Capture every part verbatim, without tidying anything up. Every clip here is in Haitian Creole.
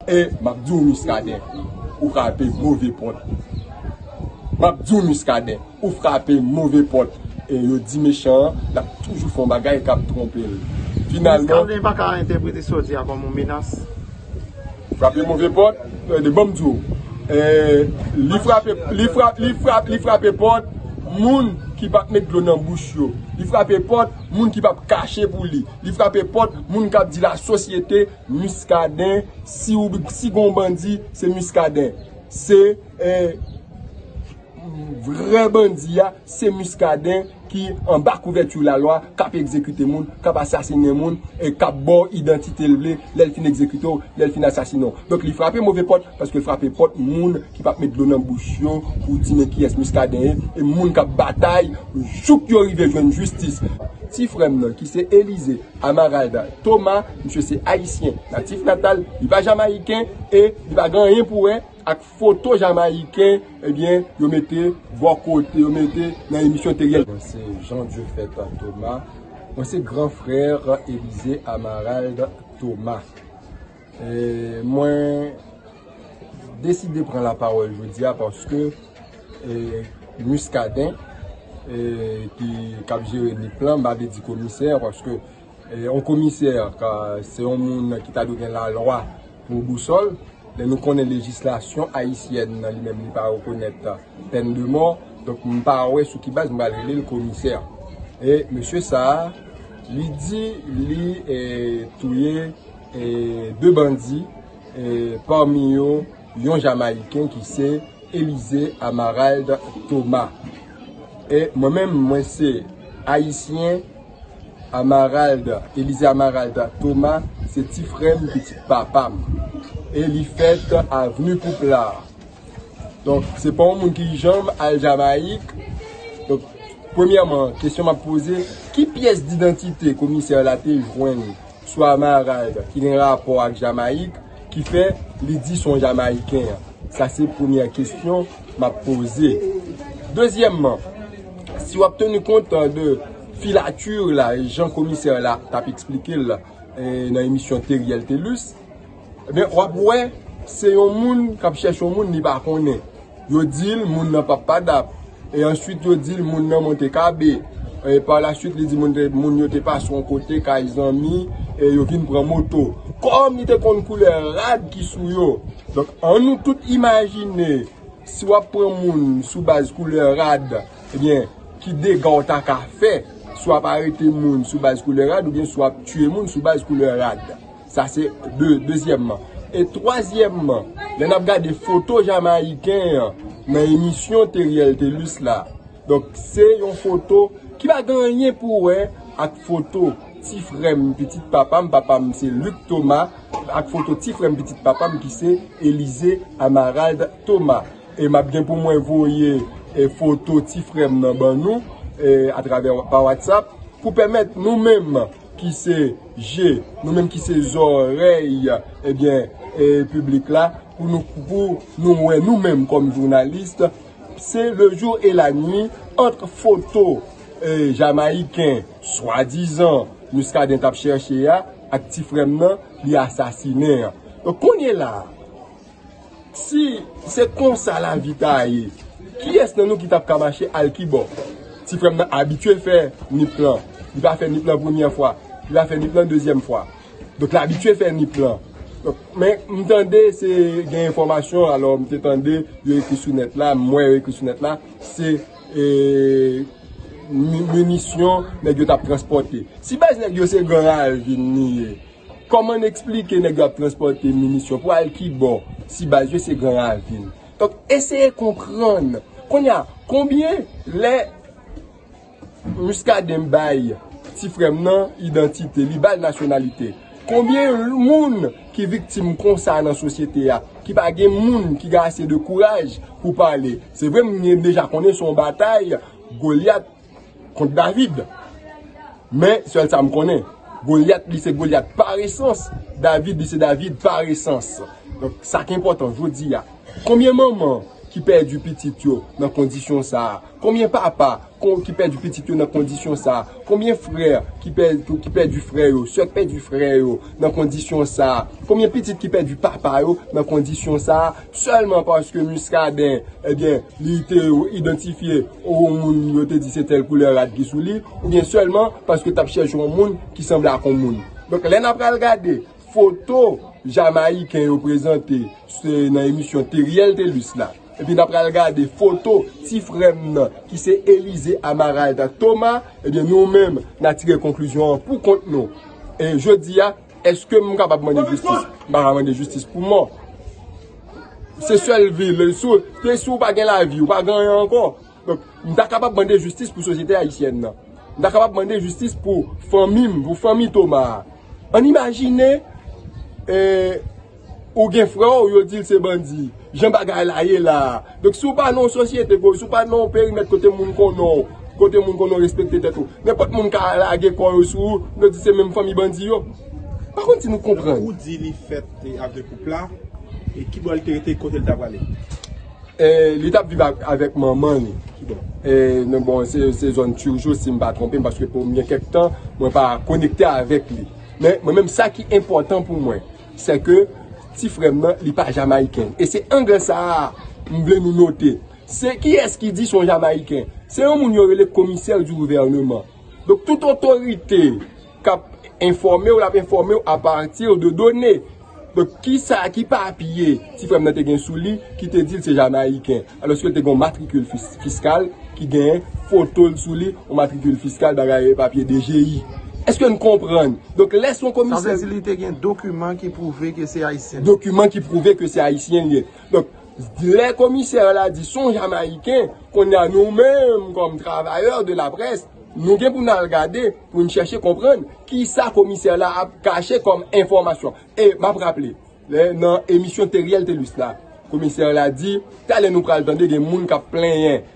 E m ap di w, Muscadin, ou frape move pòt. M ap di w, Muscadin, ou frape move pòt. E yo di mechan an, l ap toujou fè yon bagay k ap twonpe l. Finalman, Muscadin pa ka entèprete sa w di a kòm yon menas. Frape move pòt, e, de ban m di w. E, li frape, li frape, li frape, li frape pòt moun ki p ap met dlo nan bouch yo. Li frape pòt moun ki p ap kache pou li. Li frape pòt moun k ap di lasosyete, Muscadin, si ou, si gon bandi, se Muscadin. Se, e, vrè bandi a, se Muscadin ki anba kouvèti lalwa, k ap egzekite moun, k ap asasinen moun, e k ap ba w idantite l vle, lè l fin egzekite w, lè l fin asasinen w. Donk, li frape move pòt, paske l frape pòt moun ki p ap met dlo nan bouch yo pou di men kiyès Muscadin ye, e moun k ap batay jouk yo rive jwenn jistis. Ti frè m nan, ki se Elize Amarald Thomas, misye se ayisyen, natif natal, li pa jamayiken, e li pa gen anyen pou wè ak foto jamayiken, ebyen, yo mete bò kote, yo mete nan emisyon Teriel. Mwen se Jean Dieu Fête Thomas. Mwen se gran frè Elize Amarald Thomas. E mwen deside pran lapawòl jodi a paske, e, Muscadin, e, ki, k ap jere Nip lan, m pa vle di komisè, paske, e, yon komisè, ka, se yon moun ki ta dwe gen lalwa pou bousòl. Lè nou konnen lejislasyon ayisyèn nan li menm, li pa rekonèt pèn de mò. Donk, m pa wè sou ki baz m pral rele l komisè. E mesye sa a, li di li, e, touye, e, de bandi, e, pami yo, yon jamayiken ki se Elize Amarald Thomas. E mwen menm, mwen se ayisyen, Amarald, Elize Amarald Thomas, se ti frè m, pitit papa m. E li fèt avni Poupla. Donk, se pa yon moun ki janm al Jamayik. Donk, premyèman, kesyon m ap poze, ki pyès didantite komisè la te jwenn sou Amarald ki gen rapò ak Jamayik, ki fè li di se yon Jamayiken an? Sa se premyè kesyon m ap poze. Dezyèmman, si w ap teni kont de filati la, jan komisè la t ap eksplike l, e, nan emisyon Teriel Telus, ebyen, w ap wè se yon moun k ap chèche yon moun li pa konnen. Yo di l moun nan p ap padap. E answit, yo di l moun nan monte kabe. E pa la swit, li di moun te, moun yo te pase yon kote kay zanmi, e yo vin pran moto. Kòm li te konn koulè rad ki sou yo. Donk, an nou tout imajine, si w ap pran moun sou baz koulè rad, ebyen, ki dega w ta ka fè si w ap arete moun sou baz koulè rad oubyen si w ap tiye moun sou baz koulè rad? Sa se de, dezyèmman. E twazyèmman, lè n ap gade foto jamayiken an nan emisyon Teriel Telus la, donk, se yon foto ki pa gen anyen pou wè ak foto ti frè m, pitit papa m, papa m se Luc Thomas, ak foto ti frè m, pitit papa m ki se Elize Amarald Thomas. E m ap gen pou mwen voye, e, foto ti frè m nan ban nou, e, atravè pa WhatsApp, pou pèmèt nou menm ki se je, nou menm ki se zòrèy, ebyen, e, piblik la, pou nou, pou nou wè nou menm kòm jounalis, se le jour et la nuit ant foto, e, jamayiken, swadizan, Muscadin t ap chèche a, ak ti frè m nan, li asasinen an. Donk, kounye la a, si se konsa lavi ta ye, kiyès nan nou ki t ap ka mache al kibò? Ti frè m nan abitye fè Nip lan. Li pa fè Nip lan premyè fwa. Li pa fè Nip lan dezyèm fwa. Donk, li abitye fè Nip lan. Donk, men m tande se gen enfòmasyon, alò m te tande yo ekri sou nèt la, m wè yo ekri sou nèt la, se, e, mi-, minisyon nèg yo t ap transpòte. Si baz nèg yo se Gran Ravin li ye, kòman n eksplike nèg yo ap transpòte minisyon pou al kibò si baz yo se Gran Ravin? Donk, eseye konprann. Kounye a, konbyen lè Muscadin bay ti frè m nan idantite, li ba l nasyonalite? Konbyen moun ki viktim konsa nan sosyete a, ki pa gen moun ki gen ase de kouraj pou pale? Se vre, m deja konnen se yon batay Golyat kont David. Men, sèl sa m konnen, Golyat, li se Golyat pa esans, David, li se David pa esans. Donk, sa k enpòtan jodi a, konbyen manman ki pèdi pitit yo nan kondisyon sa a? Konbyen papa kon- ki pèdi pitit yo nan kondisyon sa a? Konbyen frè ki pè- ki pèdi frè yo, sè ki pèdi frè yo nan kondisyon sa a? Konbyen pitit ki pèdi papa yo nan kondisyon sa a? Sèlman paske Muscadin, ebyen, li te idantifye yon moun, yo te di se tèl koulè rad ki sou li, oubyen sèlman paske t ap chèche yon moun ki sanble ak yon moun. Donk, lè n ap pral gade foto Jamayiken yo prezante se nan emisyon Teriel Telus la, epi n ap pral gade foto ti frè m nan ki se Elize Amaralda Thomas, ebyen, nou menm, n a tire konklizyon an pou kont nou. E jodi a, èske m kapab mande jistis? M pa ka mande jistis pou mò. Se sèl vi, si w- si w pa gen lavi, ou pa gen anyen ankò. Donk, m ta kapab mande jistis pou sosyete ayisyèn nan. M ta kapab mande jistis pou fanmi m, pou fanmi Thomas a. Ann imajine, e, ou gen frè w, yo di l se bandi. Jan bagay la ye la a. Donk, si w pa nan yon sosyete, si w pa nan yon perimèt kote moun konnen w, kote moun konnen w respekte tèt ou, nenpòt moun ka lage kò yo sou ou, yo di se menm fanmi bandi yo. Pa konn si nou konprann. Ou di li fèt, e, avèk koup la, e ki bò l te rete, kote l ta prale? E, li t ap viv ak- avèk manman li. E, non, bon, se, se zòn Turgeau, si m pa twonpe m, paske pou m gen kèk tan, mwen pa konekte avèk li. Men, mwen menm, sa ki enpòtan pou mwen, se ke ti frè m nan, li pa jamayiken. E se angle sa a m vle nou note. Se kiyès ki di se yon jamayiken? Se yon moun yo rele commissaire du gouvernement. Donk, tout otorite k ap enfòme w, l ap enfòme w apati de done. Donk, kisa, ki papye ti frè m nan te gen sou li ki te di l se jamayiken, alòske l te gen yon matrikil fis- fiskal ki gen foto l sou li, yon matrikil fiskal, bagay, papye D G I? Èske n konprann? Donk, lè se yon komisè. Sa vle di li te gen dokiman ki pwouve ke se ayisyen. Dokiman ki pwouve ke se ayisyen li ye. Donk, lè komisè la di se yon jamayiken, kounye a nou menm, kòm travayè de la près, nou gen pou n al gade, pou n chèche konprann kisa komisè la ap kache kòm enfòmasyon. E m ap raple, lè, nan emisyon Teriel Telus la, komisè la di, talè nou pral tande gen moun k ap plenyen.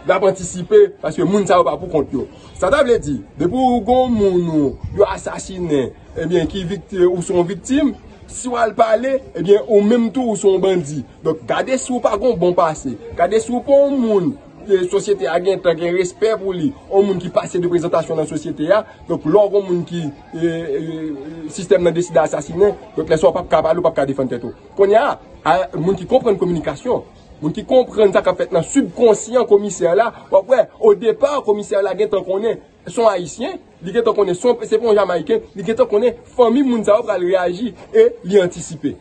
L ap antisipe, paske moun sa yo pa pou kont yo. Sa ta vle di, depi w gon moun ou yo asasinen, ebyen, ki vikti- ou se yon viktim, si w al pale, ebyen, ou menm tou, ou se yon bandi. Donk, gade si w pa gon bon pase. Gade si w pa yon moun, e, sosyete a gen tan gen respè pou li. Yon moun ki pase de prezantasyon nan sosyete a. Donk, lè w gon moun ki, e, e, sistèm nan deside asasinen, donk, lè sa w p ap ka pale, w p ap ka defann tèt ou. Kounye a, a, moun ki konprann kominikasyon, moun ki konprann sa k ap fèt nan sibkonsyan komisè la, w ap wè, o depa, komisè la gen tan konnen se yon ayisyen, li gen tan konnen se yon- se pa yon jamayiken, li gen tan konnen fanmi moun sa yo pral reyaji e li antisipe.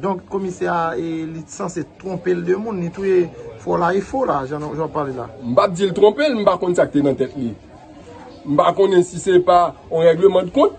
Donk, komisè a, e, li sanse twonpe l de moun, li touye fò la e fo la, jan nou- jan w ap pale la. M p ap di l twonpe l, m pa konn sa k te nan tèt li. M pa konnen si se pa yon règleman de kont.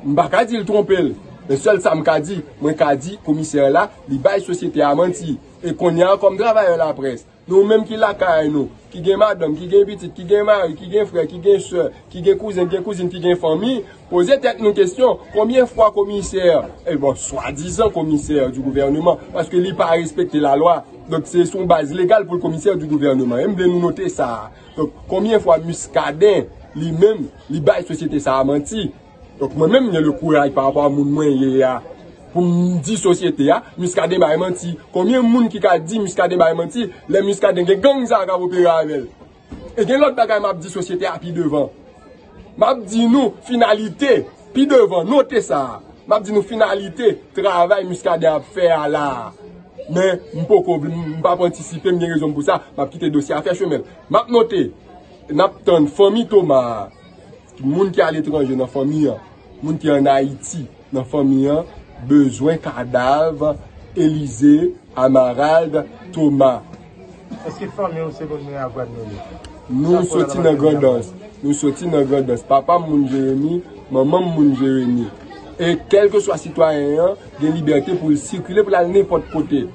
M pa ka di l twonpe l. Men sèl sa m ka di, mwen ka di komisè la, li bay sosyete a manti. E kounye a, kòm travayè laprès, nou menm ki lakay nou, ki gen madanm, ki gen pitit, ki gen mari, ki gen frè, ki gen sè, ki gen kouzen, ki gen kouzin, ki gen fanmi, poze tèt nou kesyon, konbyen fwa komisè, e bon, swadizan komisè du gouvernement, paske li pa respekte lalwa, donk se sou yon baz legal pou l komisè du gouvernement. E m vle nou note sa a. Donk, konbyen fwa Muscadin, li menm, li bay sosyete sa a manti? Donk, mwen menm, m gen le kouraj pa rapò a moun mwen ye a, pou m di sosyete a, Muscadin bay manti. Konbyen moun ki ka di Muscadin bay manti, lè Muscadin gen gang sa a k ap opere avè l? E gen lòt bagay m ap di sosyete a pi devan. M ap di nou finalite, pi devan, note sa a. M ap di nou finalite travay Muscadin ap fè a la a. Men, m poko, m p ap antisipe, m gen rezon m pou sa, m ap kite dosye a fè chemen l. M ap note, n ap tann fanmi Thomas a, moun ki aletranje nan fanmi an, moun ki ann Ayiti nan fanmi an, bezwen kadav Elize Amarald Thomas. Èske fanmi w se moun Miragwàn yo ye? Nou soti nan Grandans. Nou soti nan Grandans. Papa m moun Jeremi, manman m moun Jeremi. E kèlkeswa sitwayen an gen libète pou l sikile, pou l al nenpòt kote.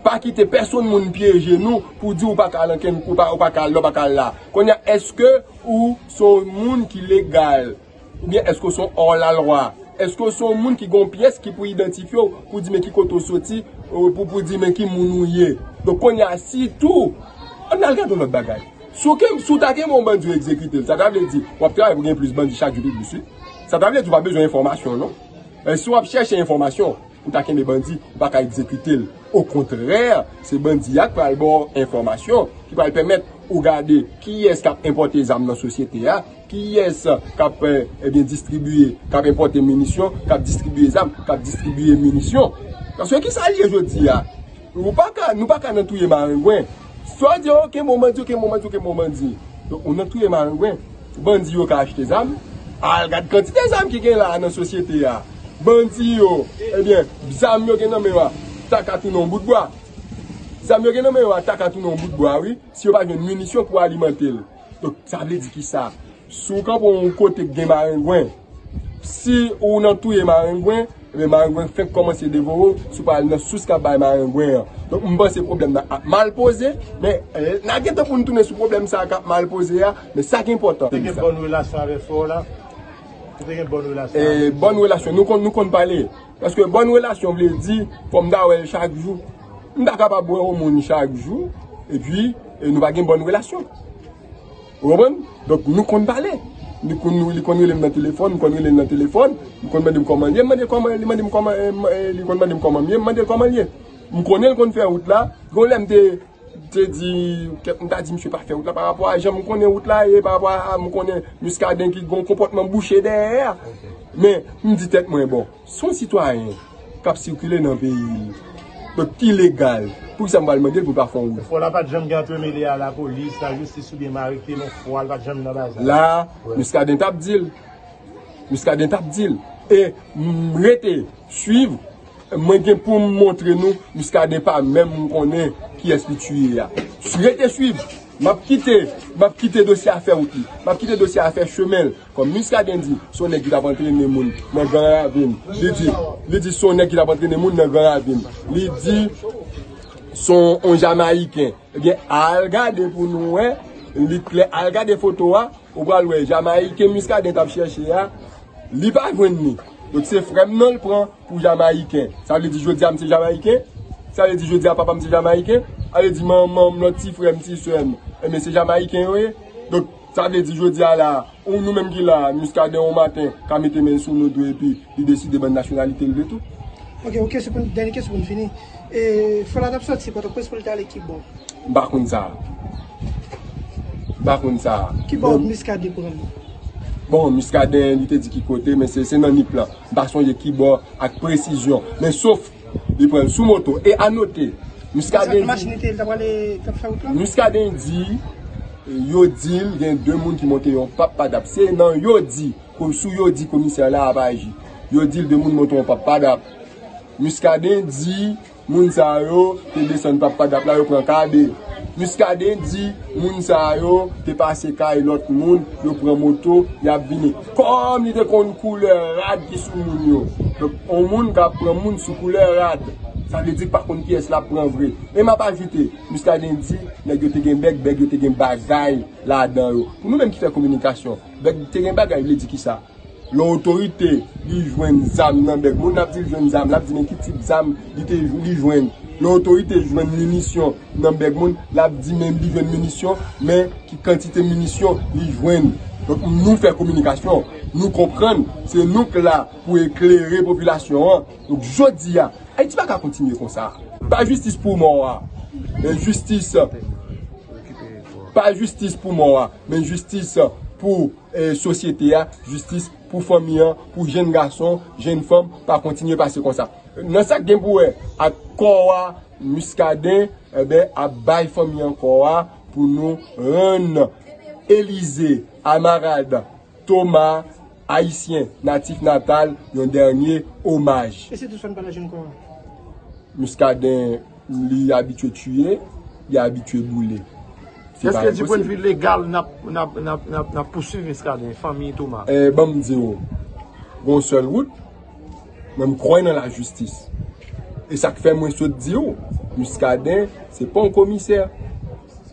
Pa kite pèsonn moun pyeje nou pou di ou pa ka al ankenn, ou pa, ou pa ka al la, ou pa ka al la. Kounye a, èske ou se yon moun ki legal? Oubyen èske w se yon hors la loi? Èske w se yon moun ki gen yon pyès ki pou idantifye w, pou di men ki kote w soti, pou, pou di men ki moun ou ye? Donk, kounye a, sitou, ann al gade yon lòt bagay. Si w ke, si w ta gen yon bandi w egzekite l, sa ta vle di, w ap travay pou gen plis bandi chak jou pi plis, wi. Sa ta vle di, w pa bezwen enfòmasyon, non. E si w ap chèche enfòmasyon, Ou ta kenbe bandi, ou pa ka egzekite l. Okontrè, se bandi a k pral ba w enfòmasyon, ki pral pèmèt ou gade kiyès k ap enpòte zam nan sosyete a, kiyès k ap, eh, ebyen, distribiye, k ap enpòte minisyon, k ap distribiye zam, k ap distribiye minisyon. Paske kisa l ye jodi a? Ou pa ka, nou pa ka nan touye marengwen. Swa w di, "Ok, bon bandi, ok, bon bandi, ok, bon bandi." Donk, ou nan touye marengwen. Bandi yo ka achte zam. Al gad kantite zam ki gen la nan sosyete a. Bandi yo, ebyen, zam yo gen nan men yo a, ta ka tounen yon bout bwa. Zam yo gen nan men yo a, ta ka tounen yon bout bwa, wi. Si yo pa jwenn minisyon pou alimante l. Donk, sa vle di kisa? Si w kanpe yon kote k gen marengwen, si ou nan touye marengwen, ebyen, marengwen fenk kòmanse devore w, si w pa al nan sous k ap bay marengwen an. Donk, m panse pwoblèm nan ap mal poze, men, eh, n a gentan pou n tounen sou pwoblèm sa a k ap mal poze a, men sa k enpòtan. Te gen bòn relasyon avèk frè w la? Ou te gen bòn relasyon avèk li? Eh, bòn relasyon, nou konn, nou konn pale. Paske bòn relasyon vle di, fò m ta wè l chak jou. M ta kapab wè yon moun chak jou, epi, e nou pa gen bòn relasyon. Ou konprann? Donk, nou konn pale. Li konn, li konn rele m nan telefòn, m konn rele l nan telefòn, li konn mande m kòman l ye, m mande l kòman, li mande m kòman, eh, m, eh, li konn mande m kòman m ye, m mande l kòman l ye. M konnen l konn fè wout la, gen yon lè m te, te di, kèt, m ta di misye pa fè wout la, pa rapò a jan m konnen wout la ye, pa rapò a, m konnen Muscadin ki gen yon konpòtman bouche dèyè a. Men, m di tèt mwen, bon, se yon sitwayen k ap sikile nan peyi l. Donk, ki legal. Poukisa m pral mande l pou l pa fè yon wout? Fwa la pa t janm gen antremelye a lapolis, lajistis oubyen m arete, men fwa l pa t janm nan bagay. La, Muscadin t ap di l. Muscadin t ap di l. E m rete swiv, mwen gen pou m montre nou, Muscadin pa menm konnen kiyès li tiye a. Rete swiv. M ap kite, m ap kite dosye a fè wout li. M ap kite dosye a fè chemen l. Kòm Muscadin di, se yon nèg ki t ap antrene moun nan Gran Ravin. Li di, li di se yon nèg ki t ap antrene moun nan Gran Ravin. Li di se yon, yon Jamayiken. Ebyen, al gade pou nou wè, li klè, al gade foto a, ou pral wè Jamayiken Muscadin t ap chèche a, li pa jwenn li. Donk, se frè m nan l pran pou Jamayiken. Sa vle di jodi a m se Jamayiken? Sa vle di jodi a papa m se Jamayiken? Sa vle di manman m, lòt ti frè m, ti sè m, ebyen, se Jamayiken yo ye? Donk, sa vle di jodi a la, ou nou menm ki la, Muscadin yon maten, ka mete men l sou nou tou epi li deside ban n nasyonalite l vle tou. Ok, yon kesyon pou n, dènye kesyon pou n fini. E, Fòlad ap sòti Pòtoprens pou l t ale ki bò? M pa konn sa. M pa konn sa. Ki bò Muscadin pran? Bon, Muscadin, li te di ki kote, men se, se nan Nip lan. M pa sonje ki bò ak presizyon. Men sof, li pran l sou moto. E anote, Muscadin di, machin li te ye, l t ap prale, t ap fè wout la? Muscadin di, yo di l gen de moun ki monte yon pap padap. Se nan yo di, sou yo di komisè la ap aji. Yo di l de moun monte yon pap padap. Muscadin di, moun sa yo te desann pap padap la, yo pran kabe. Muscadin di, moun sa yo te pase kay lòt moun, yo pran moto, y ap vini. Kòm li te konn koulè rad ki sou moun yo. Donk, yon moun ka pran moun sou koulè rad, sa vle di pa konn kiyès l ap pran vre. E m ap ajoute, Muscadin di, nèg yo te gen bèg, bèg yo te gen bagay ladan yo. Pou nou menm ki fè kominikasyon, bèg te gen bagay vle di kisa? Lè otorite li jwenn zam nan bèg moun, l ap di l jwenn zam, l ap di men ki tip zam li te, li jwenn. Lè otorite jwenn minisyon nan bèg moun, l ap di men li jwenn minisyon, men ki kantite minisyon li jwenn. Donk, nou fè kominikasyon, nou konprann, se nou k la pou eklere popilasyon an. Donk, jodi a, Ayiti pa ka kontinye konsa. Pa jistis pou mò a, men jistis, pa jistis pou mò a, men jistis pou, eh, sosyete a, jistis pou fanmi an, pou jèn gason, jèn fanm, pa kontinye pase konsa. Nan sa k gen pou wè ak kò a, Muscadin, enben, ap bay fanmi an kò a pou nou rann Elize Amarad Thomas, Ayisyen natif natal, yon dènye omaj. E si toutfwa n pa ta jwenn kò a? Muscadin, li abitye tiye, li abitye boule. Se pa enposib. Èske di pwennvi legal n ap, n ap, n ap, n ap, n ap pouswiv Muscadin, fanmi Thomas? Eh, ban m di w, gon sèl wout, mwen m kwè nan lajistis. E sa k fè mwen sot di w, Muscadin, se pa yon komisè.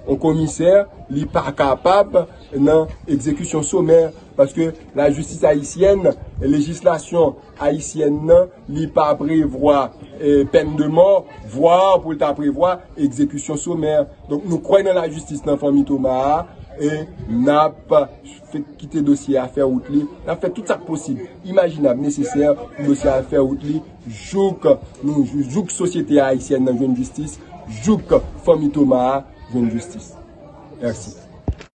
Yon komisè, li pa kapab nan egzekisyon somè, paske lajistis ayisyèn, lejislasyon ayisyèn nan, li pa prevwa, eh, pèn de mò, vwa pou l ta prevwa egzekisyon somè. Donk, nou kwè nan lajistis nan fanmi Thomas a, E n ap fè kite dosye a fè wout li. N ap fè tout sa k posib, imajinab, nesesè pou dosye a fè wout li jouk nou, jouk sosyete ayisyèn nan jwenn jistis, jouk fanmi Thomas a jwenn jistis. Mèsi.